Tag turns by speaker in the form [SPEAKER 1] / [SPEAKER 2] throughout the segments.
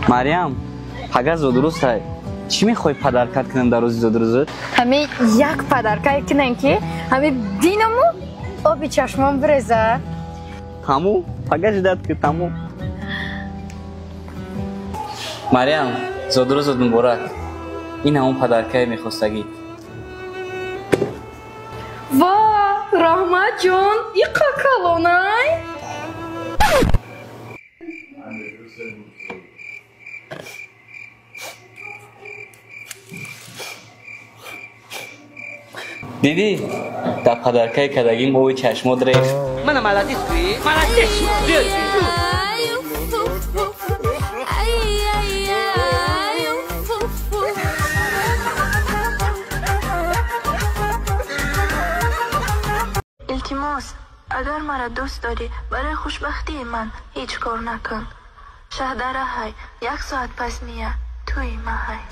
[SPEAKER 1] Марьям, пага зодрӯз ҳай. Чӣ мехоҳӣ падаркат кунам дар рӯзи зодрӯзат?
[SPEAKER 2] Ҳамин як падаркае кунем, ки ҳамин бинаму оби чашмон биреза.
[SPEAKER 1] Тамом, пага ждать ки тамом. Марьям, зодрӯзат муборак. Ин ҳамон падаркае мехостагӣ.
[SPEAKER 2] Ва, раҳмат ҷон, иқа калонай.
[SPEAKER 1] Дидӣ, дар падаркаи кардагим оби чашмот рехт.
[SPEAKER 3] Мана молодец, молодец.
[SPEAKER 4] Илтимос, агар маро дӯст дорӣ, барои хушбахтии ман ҳеҷ кор накун. Шаҳдара ҳай, як соат пас мия, тӯи ма ҳай.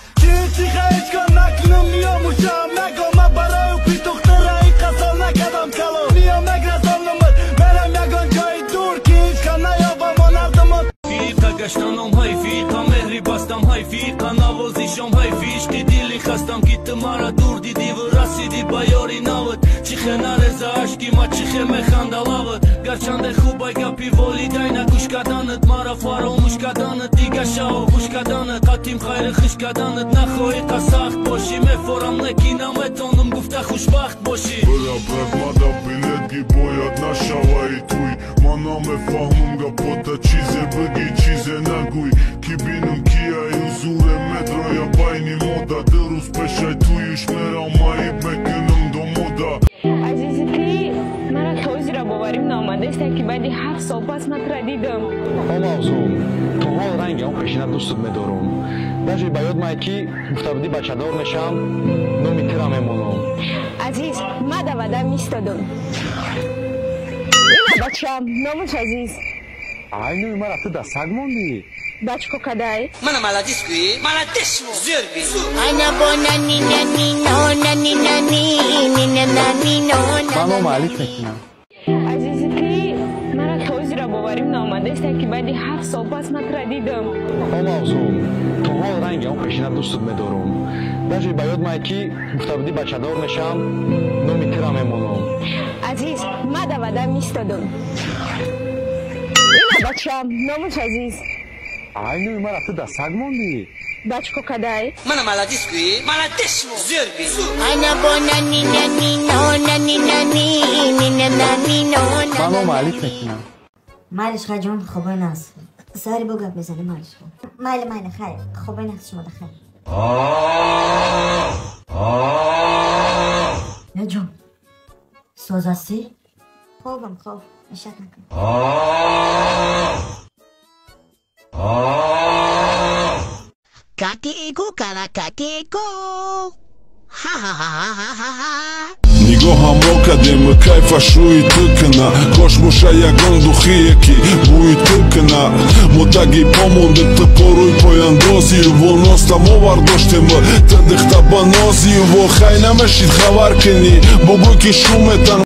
[SPEAKER 5] Гаштаном ҳайфи, қа меҳри бастам ҳайфи, қа навозишом ҳайфи, ишқи дили хастам, ки ту мара дур дидиву расидӣ ба ёри нават. Чӣ хе нареза ашки ма, чӣ хе механда лават. Гарчанде хубай гапи волидайна гӯш карданат, мара фаромӯш карданат, дига шао гӯш карданат, қатим хайри хиш карданат. Нахоҳӣ қа сахт бошӣ, мефорам, лекин наметонам гуфта хушбахт бошӣ.
[SPEAKER 6] Бира брат, мада билет ги бояд нашаваи туй. Ман намефаҳмам гапота, чизе бигӣ, чизе нагӯй. Ки бинам кияй ҳузуре медроя байни мода. Ду рӯз пешай туиш мерам, маиб мекунам домода.
[SPEAKER 7] Азизи ти, мара то ҳозира боварим наомадаиста, ки баъди 7 сол пас ман тура дидам.
[SPEAKER 8] О мавзун, то ҳол ранги он пешина дӯстут медорум. Даже ба ёд май, ки гуфта будӣ бачадор мешавам, номи тира мемонам.
[SPEAKER 7] Азиз, ма давада мистодум. Ина бачам, номуш Азиз.
[SPEAKER 8] Ай, номи мара ту дар саг мондӣ?
[SPEAKER 7] Бачко кадай?
[SPEAKER 3] Мана молодец, молодец. Зӯр.
[SPEAKER 8] Ман ном Алиф мекунам.
[SPEAKER 7] Азизи ти, мара то ҳозира боварим наомадаиста, ки баъди 7 сол пас ман тура дидам.
[SPEAKER 8] О мавзун, то ҳол ранги он пешина дӯстут медорум. Даже ба ёд май, ки гуфта будӣ бачадор мешавам, номи тира мемонам.
[SPEAKER 7] Азиз, ма давада мистодум. Ина бачам, номуш Азиз.
[SPEAKER 8] Ай, номи мара ту дар саг мондӣ?
[SPEAKER 7] Бачко кадай?
[SPEAKER 3] Мана молодец, молодец. Зӯр.
[SPEAKER 8] Ман ном Алиф мекунам.
[SPEAKER 9] Майлиш хайҷон, хобой нас. Сари бо гап мезанем, майлиш. Майли, майли, хайр. Хобой нас шумода, хайр. Ҷон, соз ҳастӣ? Хобам, хоб. Ишат накун.
[SPEAKER 6] Нигоҳамро кардем, кайфаш рӯи ту кина. Кош боша ягон духие, ки бӯи ту кина. Мо таги по монде, ту порӯи пояндозию во носта мо бардоштем, ту дихта ба нозию во. Хай намешид хабар кунӣ, бугӯй ки шуметан.